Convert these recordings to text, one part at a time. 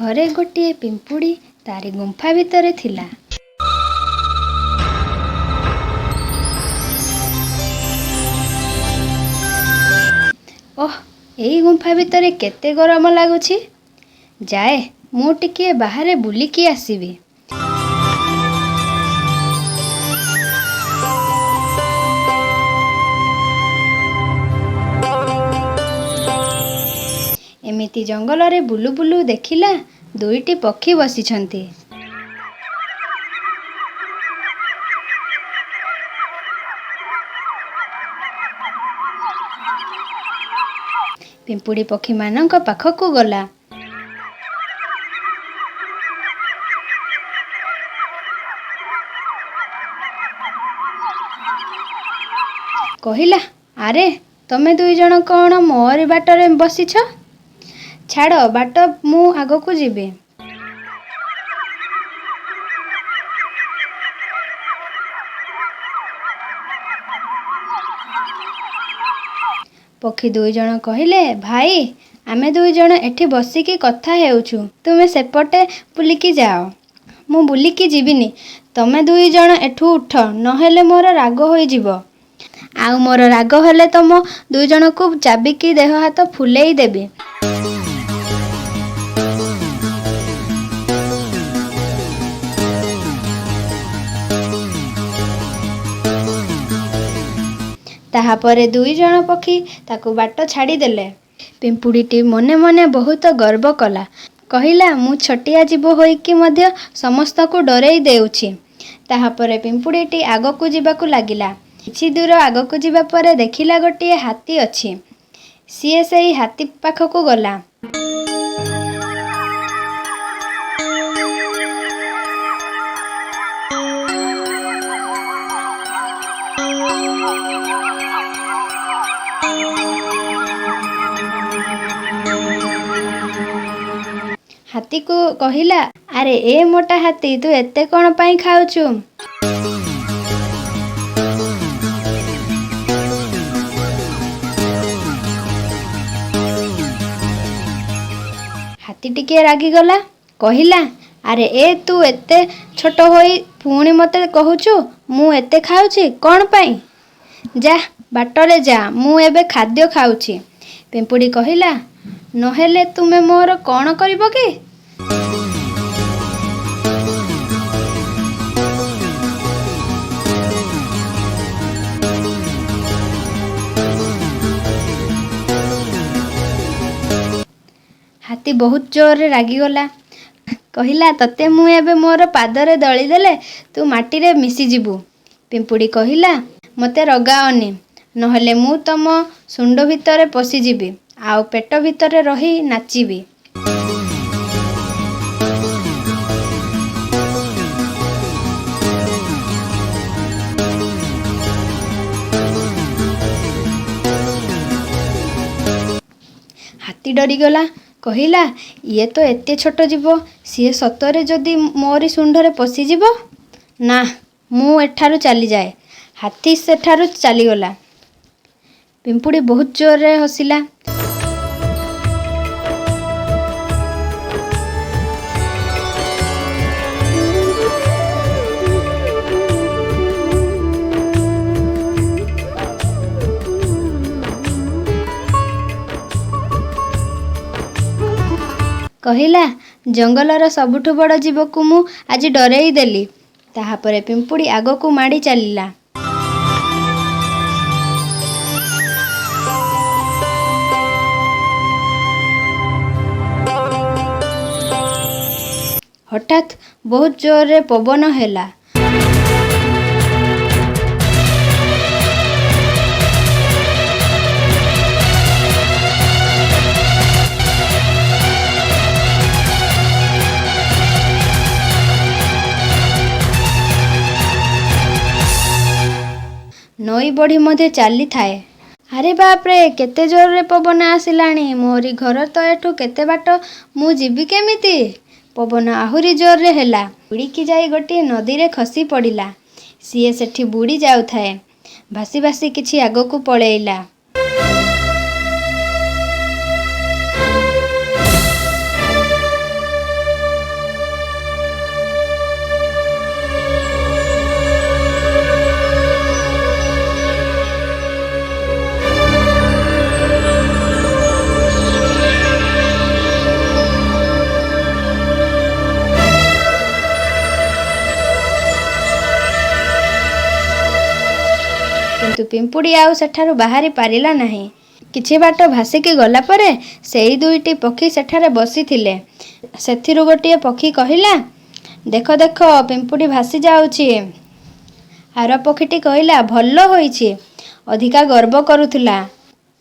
ଥରେ ଗୋଟିଏ ପିମ୍ପୁଡ଼ି ତାରି ଗୁମ୍ଫା ଭିତରେ ଥିଲା। ଓଃ, ଏଇ ଗୁମ୍ଫା ଭିତରେ କେତେ ଗରମ ଲାଗୁଛି! ଯାଏ, ମୁଁ ଟିକିଏ ବାହାରେ ବୁଲିକି ଆସିବି। ଏମିତି ଜଙ୍ଗଲରେ ବୁଲୁ ବୁଲୁ ଦେଖିଲା ଦୁଇଟି ପକ୍ଷୀ ବସିଛନ୍ତି। ପିମ୍ପୁଡ଼ି ପକ୍ଷୀମାନଙ୍କ ପାଖକୁ ଗଲା। କହିଲା, ଆରେ, ତମେ ଦୁଇଜଣ କ'ଣ ମୋରି ବାଟରେ ବସିଛ? ଛାଡ଼ ବାଟ, ମୁଁ ଆଗକୁ ଯିବି। ପକ୍ଷୀ ଦୁଇଜଣ କହିଲେ, ଭାଇ, ଆମେ ଦୁଇଜଣ ଏଠି ବସିକି କଥା ହେଉଛୁ, ତୁମେ ସେପଟେ ବୁଲିକି ଯାଅ। ମୁଁ ବୁଲିକି ଯିବିନି, ତମେ ଦୁଇଜଣ ଏଠୁ ଉଠ, ନହେଲେ ମୋର ରାଗ ହୋଇଯିବ। ଆଉ ମୋର ରାଗ ହେଲେ ତମ ଦୁଇଜଣକୁ ଚାବିକି ଦେହ ହାତ ଫୁଲେଇ ଦେବି। ତାହାପରେ ଦୁଇଜଣ ପକ୍ଷୀ ତାକୁ ବାଟ ଛାଡ଼ିଦେଲେ। ପିମ୍ପୁଡ଼ିଟି ମନେ ମନେ ବହୁତ ଗର୍ବ କଲା। କହିଲା, ମୁଁ ଛୋଟିଆ ଜୀବ ହୋଇକି ମଧ୍ୟ ସମସ୍ତଙ୍କୁ ଡରେଇ ଦେଉଛି। ତାହାପରେ ପିମ୍ପୁଡ଼ିଟି ଆଗକୁ ଯିବାକୁ ଲାଗିଲା। କିଛି ଦୂର ଆଗକୁ ଯିବା ପରେ ଦେଖିଲା ଗୋଟିଏ ହାତୀ ଅଛି। ସିଏ ସେଇ ହାତୀ ପାଖକୁ ଗଲା। ହାତୀକୁ କହିଲା, ଆରେ ଏ ମୋଟା ହାତୀ, ତୁ ଏତେ କ'ଣ ପାଇଁ ଖାଉଛୁ? ହାତୀ ଟିକିଏ ରାଗିଗଲା। କହିଲା, ଆରେ ଏ, ତୁ ଏତେ ଛୋଟ ହୋଇ ପୁଣି ମୋତେ କହୁଛୁ ମୁଁ ଏତେ ଖାଉଛି କ'ଣ ପାଇଁ? ଯା, ବାଟରେ ଯା, ମୁଁ ଏବେ ଖାଦ୍ୟ ଖାଉଛି। ପିମ୍ପୁଡ଼ି କହିଲା, ନହେଲେ ତୁମେ ମୋର କ'ଣ କରିବ କି? ହାତୀ ବହୁତ ଜୋରରେ ରାଗିଗଲା। କହିଲା, ତତେ ମୁଁ ଏବେ ମୋର ପାଦରେ ଦଳିଦେଲେ ତୁ ମାଟିରେ ମିଶିଯିବୁ। ପିମ୍ପୁଡ଼ି କହିଲା, ମୋତେ ରଗାଅନି, ନହେଲେ ମୁଁ ତମ ଶୁଣ୍ଢ ଭିତରେ ପଶିଯିବି ଆଉ ପେଟ ଭିତରେ ରହି ନାଚିବି। ହାତୀ ଡରିଗଲା। କହିଲା, ଇଏ ତ ଏତେ ଛୋଟ ଜୀବ, ସିଏ ସତରେ ଯଦି ମୋରି ଶୁଣ୍ଢରେ ପଶିଯିବ? ନା, ମୁଁ ଏଠାରୁ ଚାଲିଯାଏ। ହାତୀ ସେଠାରୁ ଚାଲିଗଲା। ପିମ୍ପୁଡ଼ି ବହୁତ ଜୋରରେ ହସିଲା। କହିଲା, ଜଙ୍ଗଲର ସବୁଠୁ ବଡ଼ ଜୀବକୁ ମୁଁ ଆଜି ଡରେଇ ଦେଲି। ତାହାପରେ ପିମ୍ପୁଡ଼ି ଆଗକୁ ମାଡ଼ି ଚାଲିଲା। ହଠାତ୍ ବହୁତ ଜୋରରେ ପବନ ହେଲା। ନଈ ବଢ଼ି ମଧ୍ୟ ଚାଲିଥାଏ। ଆରେ ବାପରେ, କେତେ ଜୋରରେ ପବନ ଆସିଲାଣି! ମୋରି ଘର ତ ଏଠୁ କେତେ ବାଟ, ମୁଁ ଯିବି କେମିତି? ପବନ ଆହୁରି ଜୋରରେ ହେଲା। ଉଡ଼ିକି ଯାଇ ଗୋଟିଏ ନଦୀରେ ଖସି ପଡ଼ିଲା। ସିଏ ସେଠି ବୁଡ଼ି ଯାଉଥାଏ। ଭାସି ଭାସି କିଛି ଆଗକୁ ପଳେଇଲା। କିନ୍ତୁ ପିମ୍ପୁଡ଼ି ଆଉ ସେଠାରୁ ବାହାରି ପାରିଲା ନାହିଁ। କିଛି ବାଟ ଭାସିକି ଗଲା ପରେ ସେଇ ଦୁଇଟି ପକ୍ଷୀ ସେଠାରେ ବସିଥିଲେ। ସେଥିରୁ ଗୋଟିଏ ପକ୍ଷୀ କହିଲା, ଦେଖ ଦେଖ, ପିମ୍ପୁଡ଼ି ଭାସିଯାଉଛି। ଆର ପକ୍ଷୀଟି କହିଲା, ଭଲ ହୋଇଛି, ଅଧିକା ଗର୍ବ କରୁଥିଲା।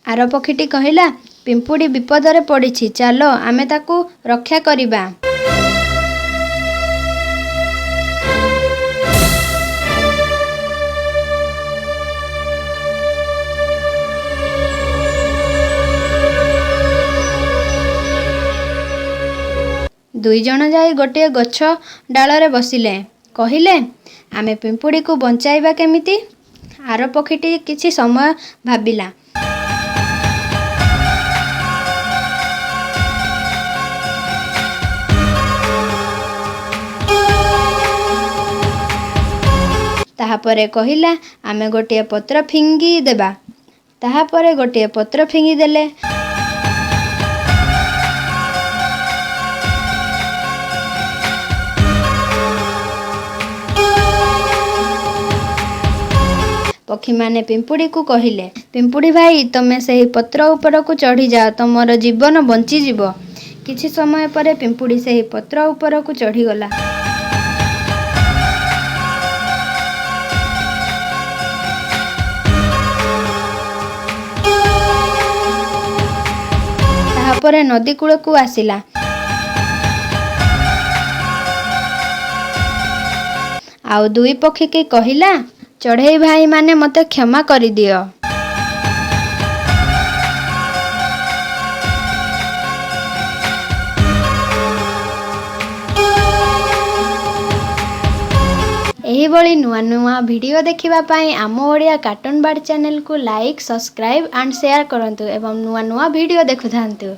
ଆର ପକ୍ଷୀଟି କହିଲା, ପିମ୍ପୁଡ଼ି ବିପଦରେ ପଡ଼ିଛି, ଚାଲ ଆମେ ତାକୁ ରକ୍ଷା କରିବା। ଦୁଇଜଣ ଯାଇ ଗୋଟିଏ ଗଛ ଡାଳରେ ବସିଲେ। କହିଲେ, ଆମେ ପିମ୍ପୁଡ଼ିକୁ ବଞ୍ଚାଇବା କେମିତି? ଆର ପକ୍ଷୀଟି କିଛି ସମୟ ଭାବିଲା। ତାହାପରେ କହିଲା, ଆମେ ଗୋଟିଏ ପତ୍ର ଫିଙ୍ଗି ଦେବା। ତାହାପରେ ଗୋଟିଏ ପତ୍ର ଫିଙ୍ଗିଦେଲେ। ପକ୍ଷୀମାନେ ପିମ୍ପୁଡ଼ିକୁ କହିଲେ, ପିମ୍ପୁଡ଼ି ଭାଇ, ତମେ ସେହି ପତ୍ର ଉପରକୁ ଚଢ଼ିଯାଅ, ତମର ଜୀବନ ବଞ୍ଚିଯିବ। କିଛି ସମୟ ପରେ ପିମ୍ପୁଡ଼ି ସେହି ପତ୍ର ଉପରକୁ ଚଢ଼ିଗଲା। ତାହାପରେ ନଦୀ କୂଳକୁ ଆସିଲା। ଆଉ ଦୁଇ ପକ୍ଷୀକି କହିଲା, ଚଢ଼େଇ ଭାଇମାନେ, ମୋତେ କ୍ଷମା କରିଦିଅ। ଏହିଭଳି ନୂଆ ନୂଆ ଭିଡ଼ିଓ ଦେଖିବା ପାଇଁ ଆମ ଓଡ଼ିଆ କାର୍ଟୁନ୍ ବାର୍ଡ଼ ଚ୍ୟାନେଲକୁ ଲାଇକ୍, ସବସ୍କ୍ରାଇବ୍ ଆଣ୍ଡ ସେୟାର କରନ୍ତୁ ଏବଂ ନୂଆ ନୂଆ ଭିଡ଼ିଓ ଦେଖୁଥାନ୍ତୁ।